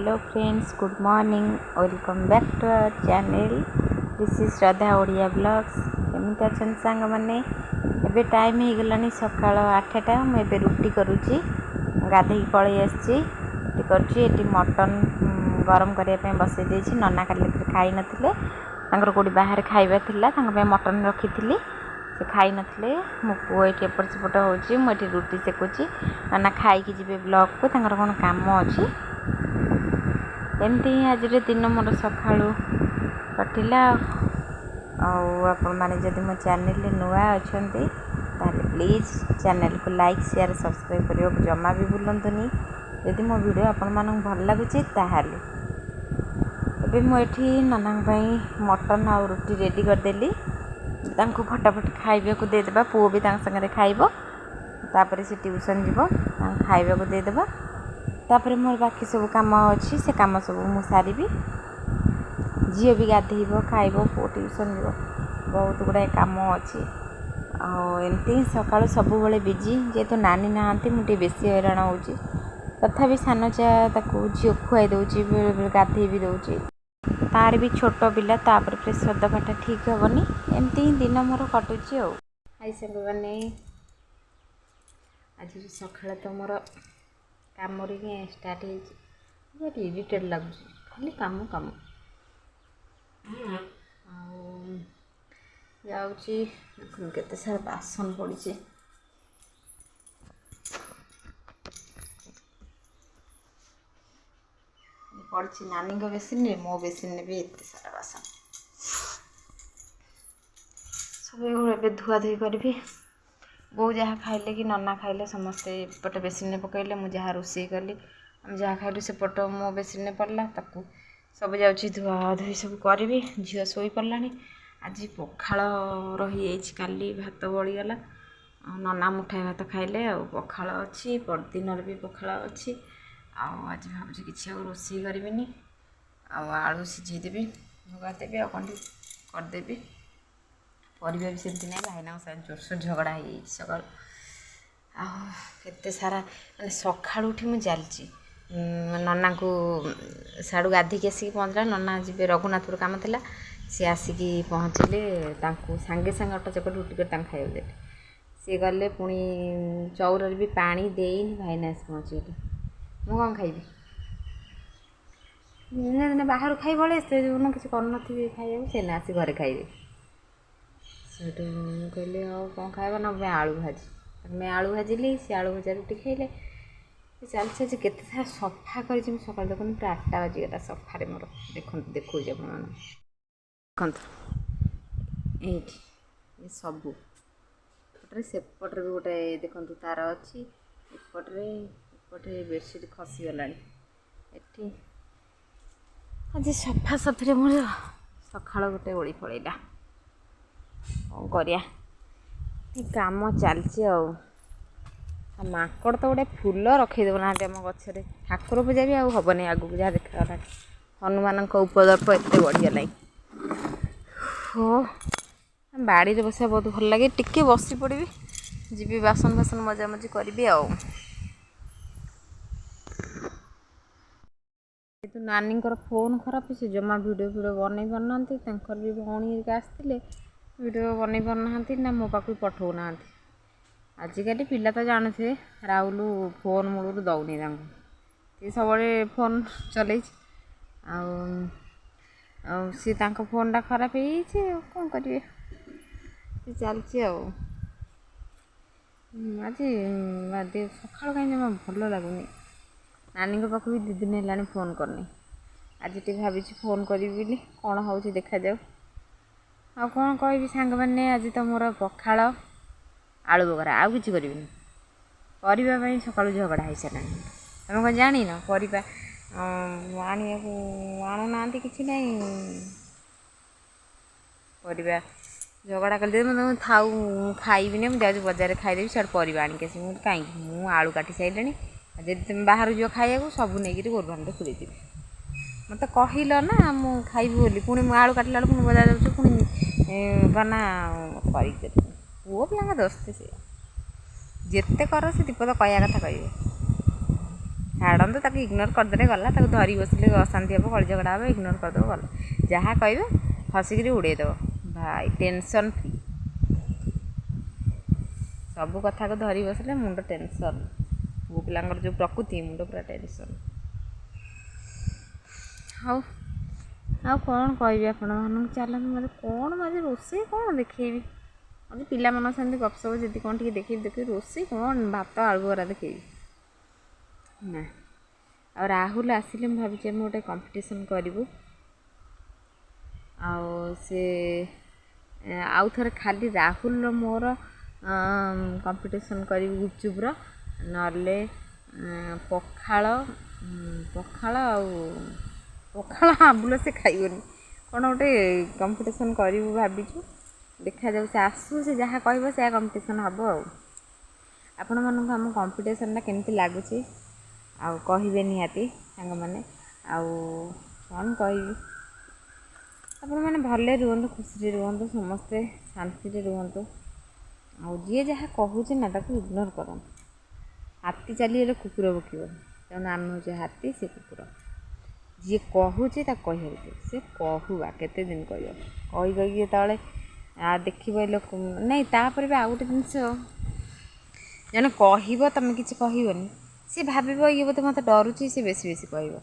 Hello friends, good morning, welcome back to our channel. This is Shraddha Odia blogs. କେମିତି ଅଛନ୍ତି ସାଙ୍ଗମାନେ? ଏବେ time ହେଇଗଲାଣି ସକାଳ 8ଟା। ମୁଁ ଏବେ ରୁଟି କରୁଛି, ଗାଧେଇକି ପଳେଇ ଆସିଛି। ରୁଟି କରୁଛି। ଏଠି ମଟନ୍ ଗରମ କରିବା ପାଇଁ ବସେଇ ଦେଇଛି। ନନା କାଲି ରାତିରେ ଖାଇନଥିଲେ, ତାଙ୍କର କେଉଁଠି ବାହାରେ ଖାଇବା ଥିଲା, ତାଙ୍କ ପାଇଁ ମଟନ୍ ରଖିଥିଲି, ସେ ଖାଇନଥିଲେ। ମୋ ପୁଅ ଏଠି ଏପଟ ସେପଟ ହେଉଛି, ମୁଁ ଏଠି ରୁଟି ସେକୁଛି। ନନା ଖାଇକି ଯିବେ ବ୍ଲକକୁ, ତାଙ୍କର କ'ଣ କାମ ଅଛି। ଏମିତି ହିଁ ଆଜିର ଦିନ ମୋର ସକାଳୁ କଟିଲା। ଆଉ ଆପଣମାନେ ଯଦି ମୋ ଚ୍ୟାନେଲରେ ନୂଆ ଅଛନ୍ତି, ତାହେଲେ ପ୍ଲିଜ୍ ଚ୍ୟାନେଲକୁ ଲାଇକ୍, ସେୟାର, ସବସ୍କ୍ରାଇବ୍ କରିବାକୁ ଜମା ବି ଭୁଲନ୍ତୁନି, ଯଦି ମୋ ଭିଡ଼ିଓ ଆପଣମାନଙ୍କୁ ଭଲ ଲାଗୁଛି ତାହେଲେ। ଏବେ ମୁଁ ଏଠି ନନାଙ୍କ ପାଇଁ ମଟନ୍ ଆଉ ରୁଟି ରେଡ଼ି କରିଦେଲି। ତାଙ୍କୁ ଫଟାଫଟ ଖାଇବାକୁ ଦେଇଦେବା। ପୁଅ ବି ତାଙ୍କ ସାଙ୍ଗରେ ଖାଇବ, ତାପରେ ସେ ଟ୍ୟୁସନ୍ ଯିବ। ତାଙ୍କୁ ଖାଇବାକୁ ଦେଇଦେବା, ତାପରେ ମୋର ବାକି ସବୁ କାମ ଅଛି, ସେ କାମ ସବୁ ମୁଁ ସାରିବି। ଝିଅ ବି ଗାଧେଇବ, ଖାଇବ, ପୁଅ ଟ୍ୟୁସନ୍ ଯିବ, ବହୁତ ଗୁଡ଼ାଏ କାମ ଅଛି। ଆଉ ଏମିତି ସକାଳୁ ସବୁବେଳେ ବିଜି। ଯେହେତୁ ନାନୀ ନାହାନ୍ତି, ମୁଁ ଟିକେ ବେଶୀ ହଇରାଣ ହେଉଛି। ତଥାପି ସାନ ଚା ତାକୁ ଝିଅ ଖୁଆଇ ଦେଉଛି, ବେଳେବେଳେ ଗାଧେଇ ବି ଦେଉଛି। ତାର ବି ଛୋଟ ପିଲା, ତାପରେ ପ୍ରେସର୍ ଦେବାଟା ଠିକ୍ ହେବନି। ଏମିତି ହିଁ ଦିନ ମୋର କଟୁଛି। ଆଉ ହାଇ ସାଙ୍ଗମାନେ, ଆଜି ସକାଳେ ତ ମୋର କାମରେ ହିଁ ଷ୍ଟାର୍ଟ ହେଇଛି। ବହୁତ ଇରିଟେଡ଼୍ ଲାଗୁଛି, ଖାଲି କାମ କାମ। ଆଉ ଯାଉଛି, ଦେଖନ୍ତୁ କେତେ ସାରା ବାସନ ପଡ଼ିଛି। ପଡ଼ିଛି ନାନୀଙ୍କ ବେସିନରେ, ମୋ ବେସିନରେ ବି ଏତେ ସାରା ବାସନ। ସବୁ ଏବେ ଧୁଆ ଧୁଇ କରିବି। ବୋଉ ଯାହା ଖାଇଲେ କି ନନା ଖାଇଲେ, ସମସ୍ତେ ଏପଟେ ବେସିନରେ ପକାଇଲେ। ମୁଁ ଯାହା ରୋଷେଇ କଲି, ଆମେ ଯାହା ଖାଇଲୁ, ସେପଟ ମୋ ବେସିନରେ ପଡ଼ିଲା। ତାକୁ ସବୁ ଯାଉଛି ଧୁଆ ଧୁଇ ସବୁ କରିବି। ଝିଅ ଶୋଇପଡ଼ିଲାଣି। ଆଜି ପଖାଳ ରହିଯାଇଛି, କାଲି ଭାତ ବଳିଗଲା। ଆଉ ନନା ମୁଠାଏ ଭାତ ଖାଇଲେ, ଆଉ ପଖାଳ ଅଛି, ପରଦିନରେ ବି ପଖାଳ ଅଛି। ଆଉ ଆଜି ଭାବୁଛି କିଛି ଆଉ ରୋଷେଇ କରିବିନି, ଆଉ ଆଳୁ ସିଝେଇଦେବି, ଦେବି, ଆଉ କ'ଣ ଟିକେ କରିଦେବି। ପରିବା ବି ସେମିତି ନାହିଁ। ଭାଇନାଙ୍କ ସାଙ୍ଗେ ଜୋରସୋର ଝଗଡ଼ା ହେଇଯାଇଛି ସକାଳୁ। ଆଉ କେତେ ସାରା ମାନେ ସକାଳୁ ଉଠି ମୁଁ ଚାଲିଛି। ନନାଙ୍କୁ ସିଆଡ଼ୁ ଗାଧେଇକି ଆସିକି ପହଞ୍ଚିଲା। ନନା ଯିବେ ରଘୁନାଥପୁର, କାମ ଥିଲା। ସିଏ ଆସିକି ପହଞ୍ଚିଲେ, ତାଙ୍କୁ ସାଙ୍ଗେ ସାଙ୍ଗେ ଅଟା ଚକଟି ରୁଟି କରି ତାଙ୍କୁ ଖାଇବାକୁ ଦେଲି। ସିଏ ଗଲେ, ପୁଣି ଚଉରାରେ ବି ପାଣି ଦେଇନି, ଭାଇନା ଆସି ପହଞ୍ଚିଗଲେ। ମୁଁ କ'ଣ ଖାଇବି? ଦିନେ ଦିନେ ବାହାରୁ ଖାଇ ପଳେଇ ଆସିଥିବେ, ଯେଉଁଦିନ କିଛି କରୁନଥିବି ଖାଇବାକୁ, ସେଦିନ ଆସି ଘରେ ଖାଇବେ। ସେଇଠୁ ମୁଁ କହିଲି, ଆଉ କ'ଣ ଖାଇବ? ନା, ମୁଁ ଆଳୁ ଭାଜି। ମୁଁ ଆଳୁ ଭାଜିଲି, ସେ ଆଳୁ ଭଜା ରୁଟି ଖାଇଲେ। ଚାଲିଛି। ଆଜି କେତେ ସାରା ସଫା କରିଛି ମୁଁ ସକାଳୁ, ଦେଖନ୍ତୁ। ପୁରା 8ଟା ବାଜିଗଲା ସଫାରେ ମୋର। ଦେଖନ୍ତୁ, ଦେଖାଉଛି ଆପଣମାନଙ୍କୁ, ଦେଖନ୍ତୁ। ଏଇଠି ଏ ସବୁ ଏପଟରେ, ସେପଟରେ ବି ଗୋଟେ ଦେଖନ୍ତୁ ତାର ଅଛି। ଏପଟରେ, ଏପଟେ ବେଡ଼ସିଟ୍ ଖସିଗଲାଣି ଏଠି। ଆଜି ସଫାସଫିରେ ମୋର ସକାଳ ଗୋଟେ ଓଳି ପଳେଇଲା। କ'ଣ କରିବା, କାମ ଚାଲିଛି। ଆଉ ମାଙ୍କଡ଼ ତ ଗୋଟେ ଫୁଲ ରଖେଇ ଦେଉନାହାନ୍ତି ଆମ ଗଛରେ। ଠାକୁର ପୂଜା ବି ଆଉ ହେବନି ଆଗକୁ, ଯାହା ଦେଖାଗଲାଣି। ହନୁମାନଙ୍କ ଉପଦ୍ରବ ଏତେ ବଢ଼ିଗଲାଣି। ହୋ, ବାଡ଼ିରେ ବସିବା ବହୁତ ଭଲ ଲାଗେ। ଟିକେ ବସି ପଡ଼ିବି, ଯିବି ବାସନ ଫାସନ ମଜାମଜି କରିବି। ଆଉ ଯେହେତୁ ନାନୀଙ୍କର ଫୋନ୍ ଖରାପ, ସେ ଜମା ଭିଡ଼ିଓ ଫିଡ଼ିଓ ବନେଇ ପାରୁନାହାନ୍ତି। ତାଙ୍କର ବି ଭଉଣୀ ହେରିକା ଆସିଥିଲେ, ଭିଡ଼ିଓ ବନେଇ ପାରୁନାହାନ୍ତି ନା ମୋ ପାଖକୁ ପଠାଉନାହାନ୍ତି। ଆଜିକାଲି ପିଲା ତ ଜାଣୁଥିବେ, ରାହୁଲ ଫୋନ୍ ମୂଳରୁ ଦେଉନି ତାଙ୍କୁ, ସିଏ ସବୁବେଳେ ଫୋନ୍ ଚଲେଇଛି। ଆଉ ଆଉ ସିଏ ତାଙ୍କ ଫୋନ୍ଟା ଖରାପ ହେଇଯାଇଛି, ଆଉ କ'ଣ କରିବେ? ସେ ଚାଲିଛି। ଆଉ ଆଜି ସକାଳୁ କାହିଁ ଜମା ଭଲ ଲାଗୁନି। ନାନୀଙ୍କ ପାଖକୁ ବି 2 ଦିନ ହେଲାଣି ଫୋନ୍ କରିନି। ଆଜି ଟିକେ ଭାବିଛି ଫୋନ୍ କରିବି ବୋଲି, କ'ଣ ହେଉଛି ଦେଖାଯାଉ। ଆଉ କ'ଣ କହିବି ସାଙ୍ଗମାନେ? ଆଜି ତ ମୋର ପଖାଳ ଆଳୁ ବଘରା, ଆଉ କିଛି କରିବିନି। ପରିବା ପାଇଁ ସକାଳୁ ଝଗଡ଼ା ହେଇସାରିଲାଣି। ତମେ କ'ଣ ଜାଣିନ? ପରିବା ଆଣିବାକୁ ଆଣୁନାହାନ୍ତି, କିଛି ନାହିଁ। ପରିବା ଝଗଡ଼ା କଲି, ମୁଁ ତମକୁ ଥାଉ, ମୁଁ ଖାଇବିନି, ମୁଁ ଯାଉଛି ବଜାରରେ ଖାଇଦେବି, ସିଆଡ଼ୁ ପରିବା ଆଣିକି ଆସିବି। ମୁଁ କାହିଁକି? ମୁଁ ଆଳୁ କାଟି ସାରିଲିଣି। ଯଦି ତୁମେ ବାହାରକୁ ଯିବ ଖାଇବାକୁ, ସବୁ ନେଇକିରି ଗୋରୁବାନରେ ପୁରେଇଦେବି। ମୋତେ କହିଲ ନା ମୁଁ ଖାଇବି ବୋଲି, ପୁଣି ମୁଁ ଆଳୁ କାଟିଲା ବେଳକୁ ପୁଣି ବଜାର ଯାଉଛୁ, ପୁଣି ବନା କରିକି। ପୁଅ ପିଲାଙ୍କ ଦୋସ୍ତି ସେଇଆ, ଯେତେ କର ସେ ଦିପଦ କହିବା କଥା କହିବେ। ଛାଡ଼ନ୍ତୁ, ତାକୁ ଇଗ୍ନୋର କରିଦେଲେ ଗଲା। ତାକୁ ଧରି ବସିଲେ ଅଶାନ୍ତି ହେବ, କଳି ଝଗଡ଼ା ହେବ। ଇଗ୍ନୋର କରିଦେବ, ଗଲା। ଯାହା କହିବେ ହସିକିରି ଉଡ଼େଇଦେବ ଭାଇ, ଟେନସନ୍ ଫ୍ରି। ସବୁ କଥାକୁ ଧରି ବସିଲେ ମୁଣ୍ଡ ଟେନସନ୍। ପୁଅ ପିଲାଙ୍କର ଯେଉଁ ପ୍ରକୃତି, ମୁଣ୍ଡ ପୁରା ଟେନସନ୍। ହଉ, ଆଉ କ'ଣ କହିବି ଆପଣମାନଙ୍କୁ? ଚାଲନ୍ତୁ, ମୋତେ କ'ଣ, ମୁଁ ଆଜି ରୋଷେଇ କ'ଣ ଦେଖେଇବି? ଆଜି ପିଲାମାନଙ୍କ ସେମିତି ଗପସପ ଯଦି କ'ଣ ଟିକେ ଦେଖେଇବି, ଦେଖିବି। ରୋଷେଇ କ'ଣ? ଭାତ ଆଳୁ ବରା ଦେଖେଇବି ନା? ଆଉ ରାହୁଲ ଆସିଲେ ମୁଁ ଭାବିଛି ଆମେ ଗୋଟେ କମ୍ପିଟିସନ୍ କରିବୁ। ଆଉ ସେ ଆଉ ଥରେ ଖାଲି ରାହୁଲର ମୋର କମ୍ପିଟିସନ୍ କରିବୁ ଗୁପଚୁପ୍ର, ନହେଲେ ପଖାଳ। ପଖାଳ ଆଉ ପଖାଳ ଆମ୍ବୁଲ ସେ ଖାଇବନି। କ'ଣ ଗୋଟେ କମ୍ପିଟିସନ୍ କରିବୁ ଭାବିଛୁ। ଦେଖାଯାଉ, ସେ ଆସୁ, ସେ ଯାହା କହିବ ସେୟା କମ୍ପିଟିସନ୍ ହେବ। ଆଉ ଆପଣମାନଙ୍କୁ ଆମ କମ୍ପିଟିସନ୍ଟା କେମିତି ଲାଗୁଛି ଆଉ କହିବେ ନିହାତି ସାଙ୍ଗମାନେ। ଆଉ କ'ଣ କହିବି, ଆପଣମାନେ ଭଲରେ ରୁହନ୍ତୁ, ଖୁସିରେ ରୁହନ୍ତୁ, ସମସ୍ତେ ଶାନ୍ତିରେ ରୁହନ୍ତୁ। ଆଉ ଯିଏ ଯାହା କହୁଛି ନା, ତାକୁ ଇଗ୍ନୋର କରନ୍ତୁ। ହାତୀ ଚାଲିଗଲେ କୁକୁର ଭୁକିବ। ତେଣୁ ଆମେ ହେଉଛୁ ହାତୀ, ସେ କୁକୁର। ଯିଏ କହୁଛି ତାକୁ କହିବାକୁ ଦିଅ। ସେ କହୁ ବା, କେତେ ଦିନ କହିବ? କହି କହିକି ଯେତେବେଳେ ଦେଖିବ ଏ ଲୋକ ନାଇଁ। ତାପରେ ବି ଆଉ ଗୋଟେ ଜିନିଷ, ଜଣେ କହିବ, ତୁମେ କିଛି କହିବନି, ସେ ଭାବିବ ଇଏ ବୋଧେ ମୋତେ ଡରୁଛି, ସେ ବେଶୀ ବେଶୀ କହିବ।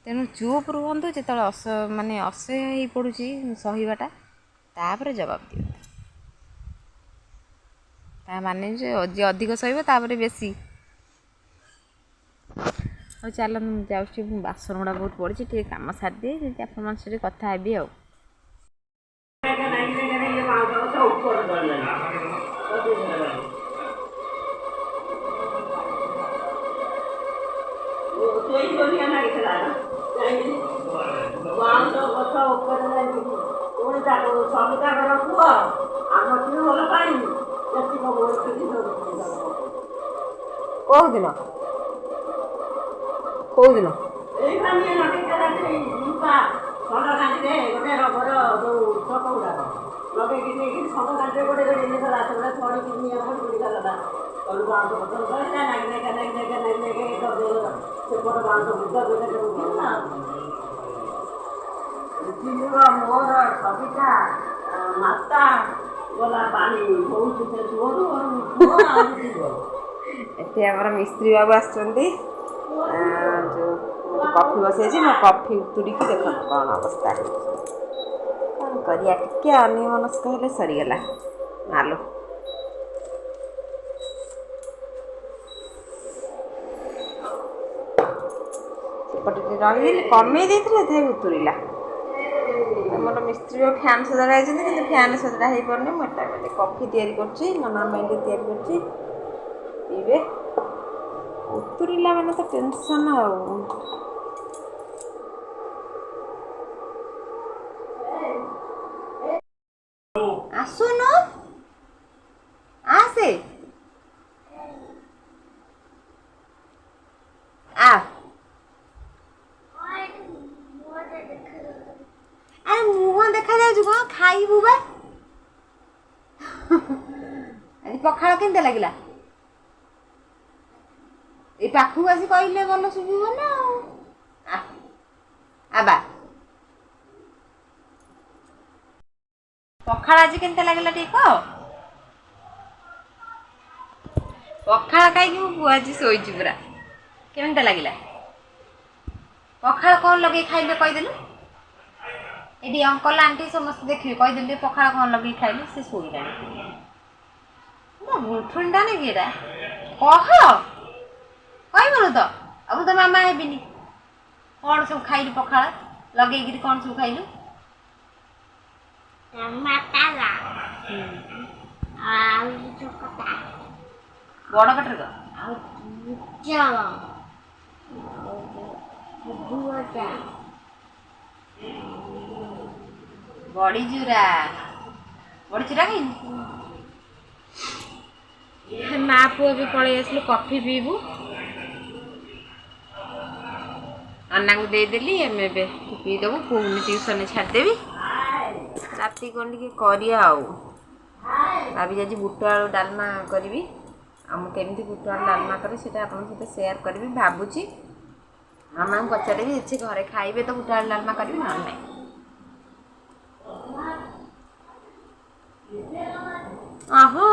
ତେଣୁ ଚୁପ୍ ରୁହନ୍ତୁ। ଯେତେବେଳେ ମାନେ ଅସହ୍ୟ ହେଇ ପଡ଼ୁଛି ସହିବାଟା, ତାପରେ ଜବାବ ଦିଅନ୍ତୁ। ତା ମାନେ ଯେ ଯିଏ ଅଧିକ ସହିବ ତାପରେ ବେଶୀ। ହଉ ଚାଲନ୍ତୁ, ମୁଁ ଯାଉଛି, ମୁଁ ବାସନ ଗୁଡ଼ା ବହୁତ ପଡ଼ିଛି, ଟିକେ କାମ ସାରିଦିଏ, ଯଦି ଆପଣମାନଙ୍କ ସହିତ କଥା ହେବି। ଆଉ ବାଉଁଶ ଗଛ ଉପରେ ଲାଗିଛି ପୁଣି ତାକୁ ସବିତାଙ୍କର ପୁଅ ଆମ ଟ୍ୟୁବଲ୍ ପାଣି ଯେତିକ କୋଉଦିନ କୋଉଦିନ? ଏଇ ପାଣି ଲଗେଇଥିଲା ରୂପା ଷଣ୍ଢ କାନ୍ଦିରେ ଗୋଟେ ରବର ଯୋଉ ଚକ ଗୁଡ଼ାକ ଲଗେଇକି ନେଇକି ଷଣ୍ଢ କାନ୍ଦିରେ ଗୋଟେ ଗୋଟେ ନେଇଗଲା। ସେଗୁଡ଼ା ଛଡ଼ିକି ନିଆଁ ପଡ଼ି ପଡ଼ି ଗଲା। ତଳୁ ବାଉଁଶ ପତ୍ର ସରିଲା, ନାଗି ନାଗି ନାଗି ନାଗି ନାଗି ନାଗି ସେପଟ ବାଉଁଶ ବୁଦା ବୁଦା ସବୁ ନା ଚିଲୁର ମୋର ସବିତା ମାତା ଗଲା। ପାଣି ବହୁଛି ସେ କୂଅରୁ କୂଅ ଆଉ। ଏଠି ଆମର ମିସ୍ତ୍ରୀ ବାବୁ ଆସିଛନ୍ତି। ଯେଉଁ କଫି ବସେଇଛି, ମୋ କଫି ଉତୁରିକି ଦେଖନ୍ତୁ କ'ଣ ଅବସ୍ଥା। କ'ଣ କରିବା, ଟିକେ ଅନ୍ୟମନସ୍କ ହେଲେ ସରିଗଲା ମାଲୋ। ସେପଟେ ଟିକେ ରହିଲି, କମେଇ ଦେଇଥିଲେ, ତଥାପି ଉତୁରିଲା। ଆମର ମିସ୍ତ୍ରୀ ବାବୁ ଫ୍ୟାନ୍ ସଜଡ଼ା ହେଇଛନ୍ତି, କିନ୍ତୁ ଫ୍ୟାନ୍ ସଜଡ଼ା ହେଇପାରୁନି। ମୁଁ ଏଟା ଗୋଟେ କଫି ତିଆରି କରୁଛି, ନନା ପାଇଁ ଟିକେ ତିଆରି କରୁଛି, ପିଇବେ। ଉତୁରିଲା ମାନେ ତ ଟେନସନ୍। ଆଉ ଆସୁନୁ, ଆସେ, ଆ। ଆରେ ମୁହଁ ଦେଖାଯାଉଛି କଣ ଖାଇବୁ ବା? ଆଜି ପଖାଳ କେମିତି ଲାଗିଲା? ଏଇ ପାଖକୁ ଆସି କହିଲେ ଭଲ ଶୁଭିବ ନା। ଆଉ ଆବା, ପଖାଳ ଆଜି କେମିତି ଲାଗିଲା ଟିକେ କହ। ପଖାଳ ଖାଇକି ମୋ ପୁଅ ଆଜି ଶୋଇଛି ପୁରା। କେମିତି ଲାଗିଲା ପଖାଳ? କ'ଣ ଲଗେଇ ଖାଇଲେ କହିଦେଲୁ। ଏଠି ଅଙ୍କଲ ଆଣ୍ଟି ସମସ୍ତେ ଦେଖିବେ, କହିଦେଲୁ ଟିକେ ପଖାଳ କ'ଣ ଲଗେଇ ଖାଇଲୁ। ସେ ଶୋଇଲାଣି। ମୋ ଗୁଣ୍ଠୁଣିଟା ନାକି ଏଇଟା? କହ, କହିବୁନୁ ତ ଆଉ ମୁଁ ତ ମାମା ହେବିନି। କ'ଣ ସବୁ ଖାଇଲୁ ପଖାଳ ଲଗେଇକିରି? କ'ଣ ସବୁ ଖାଇଲୁ? ଟମାଟର, ଆଳୁ ଚକଟା। ବଡ଼ ପାଟିରେ କହ। ଆଉ ମିକ୍ସଚର, ଭଜା, ବଡ଼ି ଚୁରା। ବଡ଼ି ଚୁରା ଖାଇନି। ମା ପୁଅ ବି ପଳେଇ ଆସିଲୁ, କଫି ପିଇବୁ। ନନାଙ୍କୁ ଦେଇଦେଲି, ଆମେ ଏବେ ପିଇଦେବୁ। ପୁଅକୁ ଟ୍ୟୁସନରେ ଛାଡ଼ିଦେବି। ରାତି କ'ଣ ଟିକେ କରିବା ଆଉ ଭାବି ଆଜି ବୁଟ ଆଳୁ ଡାଲମା କରିବି। ଆଉ ମୁଁ କେମିତି ବୁଟ ଆଳୁ ଡାଲମା କରେ ସେଇଟା ଆପଣଙ୍କ ସହିତ ସେୟାର କରିବି ଭାବୁଛି। ମାମାଙ୍କୁ ପଚାରିବି, ସେ ଘରେ ଖାଇବେ ତ ବୁଟ ଆଳୁ ଡାଲମା କରିବି, ନହେଲେ ନାହିଁ। ଆହୋ,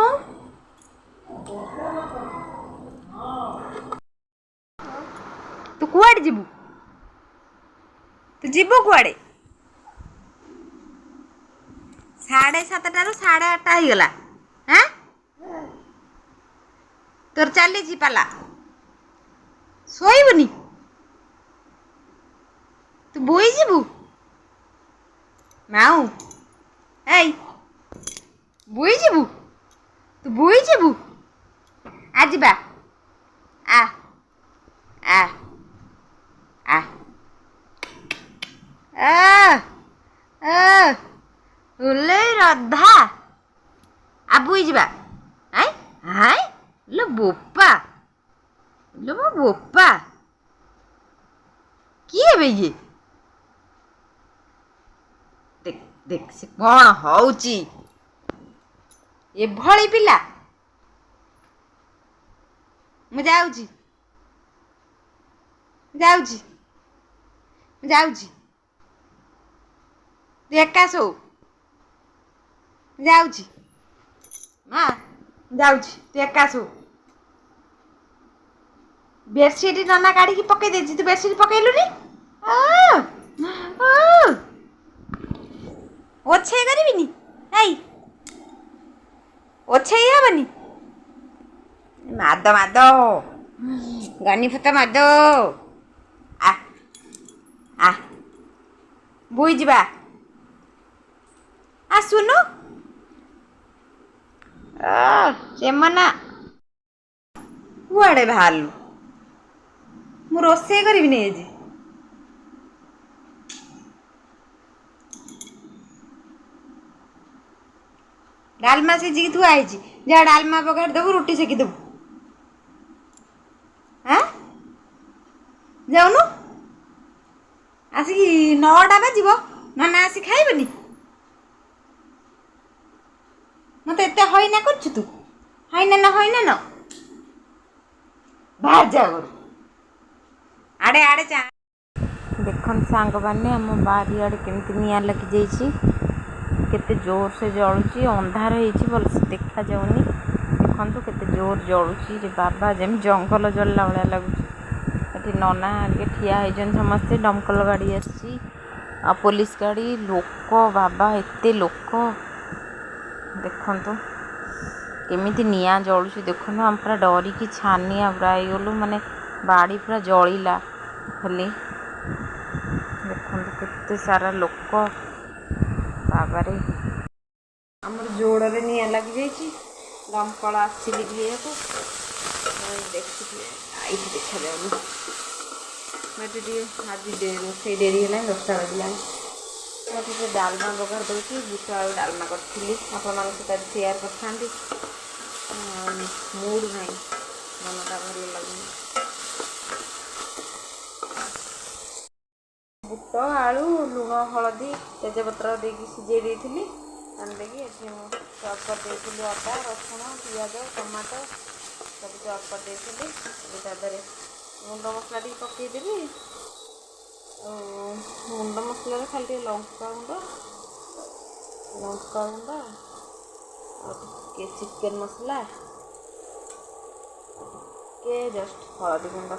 ତୁ କୁଆଡ଼େ ଯିବୁ? ତୁ ଯିବୁ କୁଆଡ଼େ? 7:30ରୁ 8:30 ହେଇଗଲା। ଆଁ, ତୋର ଚାଲିଛି ପାଲା, ଶୋଇବୁନି ତୁ? ବୋଇ ଯିବୁ ମାଉ, ଏଇ ବୋଇ ଯିବୁ ତୁ, ବୋଇ ଯିବୁ। ଆ ଯିବା, ଆ ଆ ଆ ଆ ଆ ଓଲେଇ ରଧା, ଆ ବୁଇ ଯିବା। I I ଲୋ ବୋପା, ଲୋ ମୋ ବୋପା, କିଏ ଏବେ ଇଏ? ଦେଖ ଦେଖ, ସେ କ'ଣ ହଉଛି? ଏଭଳି ପିଲା। ମୁଁ ଯାଉଛି, ଯାଉଛି, ଯାଉଛି, ତୁ ଏକା ଶୋ। ଯାଉଛି ମା, ଯାଉଛି, ତୁ ଏକା ଶୋ। ବେଡସିଟ୍ ନନା କାଢ଼ିକି ପକେଇ ଦେଇଛି, ତୁ ବେଡସିଟ୍ ପକେଇଲୁନି? ଓଛେଇ କରିବିନି? ଏଇ ଓଛେଇ ହବନି? ମାଦ ମାଦ, ଗନି ଫୁତ ମାଦ। ଆ ଆ, ବୋଇ ଯିବା, ଆସୁନୁ ଚେମନା। କୁଆଡ଼େ ବାହାରିଲୁ? ମୁଁ ରୋଷେଇ କରିବିନି ଆଜି। ଡାଲମା ସିଝିକି ଥୁଆ ହେଇଛି, ଯାହା ଡାଲମା ପକାଇ ଦେବୁ, ରୁଟି ସେକିଦେବୁ। ଆଁ, ଯାଉନୁ, ଆସିକି 9ଟା ବାଜିବ, ନନା ଆସି ଖାଇବନି। ମତେ ଏତେ ହଇନା କରୁଛୁ ତୁ, ହଇନା ନ ହଇନା ନ। ବାହାର ଯା ଘରୁ, ଆଡ଼େ ଆଡ଼େ ଚା। ଦେଖନ୍ତୁ ସାଙ୍ଗମାନେ, ଆମ ବାରିଆଡ଼େ କେମିତି ନିଆଁ ଲାଗିଯାଇଛି, କେତେ ଜୋରସେ ଜଳୁଛି। ଅନ୍ଧାର ହେଇଛି, ଭଲସେ ଦେଖାଯାଉନି। ଦେଖନ୍ତୁ କେତେ ଜୋର ଜଳୁଛି ଯେ ବାବା, ଯେମିତି ଜଙ୍ଗଲ ଜଳିଲା ଭଳିଆ ଲାଗୁଛି। ଏଠି ନନା ଟିକେ ଠିଆ ହେଇଛନ୍ତି ସମସ୍ତେ। ଦମକଳ ଗାଡ଼ି ଆସିଛି ଆଉ ପୋଲିସ ଗାଡ଼ି, ଲୋକ, ବାବା ଏତେ ଲୋକ। ଦେଖନ୍ତୁ କେମିତି ନିଆଁ ଜଳୁଛି, ଦେଖନ୍ତୁ। ଆମେ ପୁରା ଡରିକି ଛାନିଆ ପୁରା ହେଇଗଲୁ, ମାନେ ବାଡ଼ି ପୁରା ଜଳିଲା ଖାଲି। ଦେଖନ୍ତୁ କେତେ ସାରା ଲୋକ, ବାବାରେ। ଆମର ଜୋରରେ ନିଆଁ ଲାଗିଯାଇଛି, ଦମକଳ ଆସିଛି ଲିଭେଇବାକୁ। ଦେଖିଥିବେ, ଏଇଠି ଦେଖାଯାଉନି। ମୁଁ ଏଠି ଟିକେ ଆଜି ରୋଷେଇ ଡେରି ହେଲାଣି, 10ଟା ବାଜିଲାଣି। ମୁଁ ଏଠି ଟିକେ ଡାଲମା ବଘାରି ଦେଉଛି। ବୁଟ ଆଳୁ ଡାଲମା କରିଥିଲି, ଆପଣମାନଙ୍କ ସହିତ ଆଜି ସେୟାର କରିଥାନ୍ତି। ମୁଡ଼ ନାହିଁ, ମନଟା ଭଲ ଲାଗୁନି। ବୁଟ ଆଳୁ ଲୁଣ ହଳଦୀ ତେଜପତ୍ର ଦେଇକି ସିଝେଇ ଦେଇଥିଲି, ପାଣି ଦେଇକି। ଏଠି ମୁଁ ଚପ୍ କରିଦେଇଥିଲି, ଅଦା ରସୁଣ ପିଆଜ ଟମାଟୋ ସବୁ ଚପ୍ କରିଦେଇଥିଲି। ଏବେ ତା ଦେହରେ ଗୁଣ୍ଡ ମସଲା ଟିକେ ପକାଇଦେବି। ଆଉ ଗୁଣ୍ଡ ମସଲାରେ ଖାଲି ଟିକେ ଲଙ୍କା ଗୁଣ୍ଡ, ଲଙ୍କା ଗୁଣ୍ଡ ଆଉ ଟିକେ ଚିକେନ୍ ମସଲା, ଟିକେ ଜଷ୍ଟ ହଳଦୀ ଗୁଣ୍ଡ,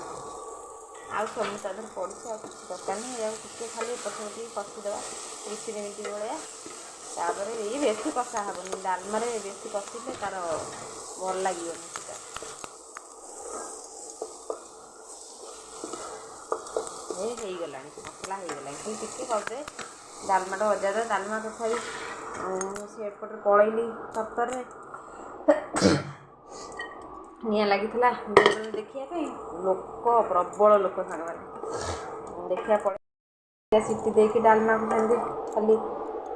ଆଉ ସବୁ ତା ଦେହରେ ପଡ଼ିଛି, ଆଉ କିଛି ଦରକାର ନାହିଁ। ଏହାକୁ ଟିକେ ଖାଲି ଏପଟ ସେପଟ ଟିକେ କଷିଦେବା 30 ମିନିଟ୍ ଭଳିଆ। ତାପରେ ଏଇ ବେଶୀ କଷା ହେବନି ଡାଲମାରେ, ବେଶୀ କଷିଲେ ତାର ଭଲ ଲାଗିବନି ସେଟା। ଏ ହେଇଗଲାଣି, ମସଲା ହେଇଗଲାଣି, ଖାଲି ଟିକେ କରିଦେ, ଡାଲମାଟା ଭଜା। ଡାଲମା ତଥାପି ମୁଁ ସେ ଏପଟରେ ପଳେଇଲି ତରତରରେ, ନିଆଁ ଲାଗିଥିଲା ଦେଖିବା ପାଇଁ। ଲୋକ ପ୍ରବଳ ଲୋକ ସାଙ୍ଗମାନେ, ଦେଖିବା ପଳେଇ। ସିଟି ଦେଇକି ଡାଲମାକୁ ସେମିତି ଖାଲି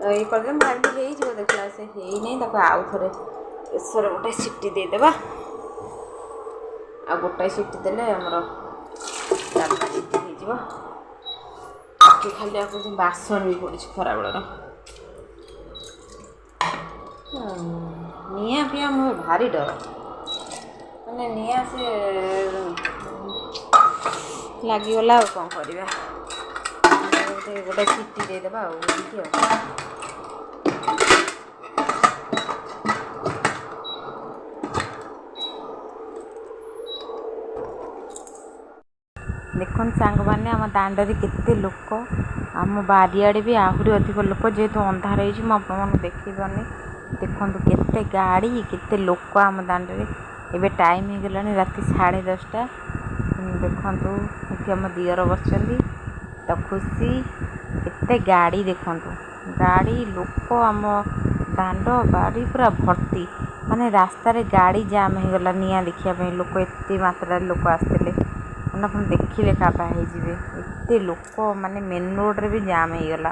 ଇଏ କରିଦେଲେ, ମୁଁ ଭାବିଲି ହେଇଯିବ, ଦେଖିଲା ସେ ହେଇନାହିଁ। ତାକୁ ଆଉ ଥରେ ପ୍ରେସର୍ ଗୋଟେ ସିଟି ଦେଇଦେବା। ଆଉ ଗୋଟାଏ ସିଟି ଦେଲେ ଆମର ଡାଲମା ରେଡ଼ି ହେଇଯିବ। ବାକି ଖାଲି ଆଉ ବାସନ ବି ପଡ଼ିଛି ଖରାବେଳର। ନିଆଁ ଫିଆଁ ମୋର ଭାରି ଡର। ମାନେ ନିଆଁ ସେ ଲାଗିଗଲା, ଆଉ କ'ଣ କରିବା? ଗୋଟେ ସିଟି ଦେଇଦେବା ଆଉ ବୁଝିକି ଆଉ। ଦେଖନ୍ତୁ ସାଙ୍ଗମାନେ, ଆମ ଦାଣ୍ଡରେ କେତେ ଲୋକ, ଆମ ବାରିଆଡ଼େ ବି ଆହୁରି ଅଧିକ ଲୋକ। ଯେହେତୁ ଅନ୍ଧାର ହେଇଛି, ମୁଁ ଆପଣମାନଙ୍କୁ ଦେଖେଇ ପାରୁନି। ଦେଖନ୍ତୁ କେତେ ଗାଡ଼ି, କେତେ ଲୋକ ଆମ ଦାଣ୍ଡରେ। ଏବେ ଟାଇମ୍ ହେଇଗଲାଣି ରାତି 10:30। ଦେଖନ୍ତୁ, ଏଠି ଆମ ଦିଅର ବସିଛନ୍ତି ତ ଖୁସି। କେତେ ଗାଡ଼ି ଦେଖନ୍ତୁ, ଗାଡ଼ି, ଲୋକ, ଆମ ଦାଣ୍ଡ ବାରି ପୁରା ଭର୍ତ୍ତି। ମାନେ ରାସ୍ତାରେ ଗାଡ଼ି ଜାମ୍ ହେଇଗଲା ନିଆଁ ଦେଖିବା ପାଇଁ। ଲୋକ ଏତେ ମାତ୍ରାରେ ଲୋକ ଆସିଥିଲେ, ମାନେ ଆପଣ ଦେଖିଲେ କାବା ହେଇଯିବେ। ଏତେ ଲୋକ, ମାନେ ମେନ୍ ରୋଡ଼ରେ ବି ଜାମ୍ ହେଇଗଲା।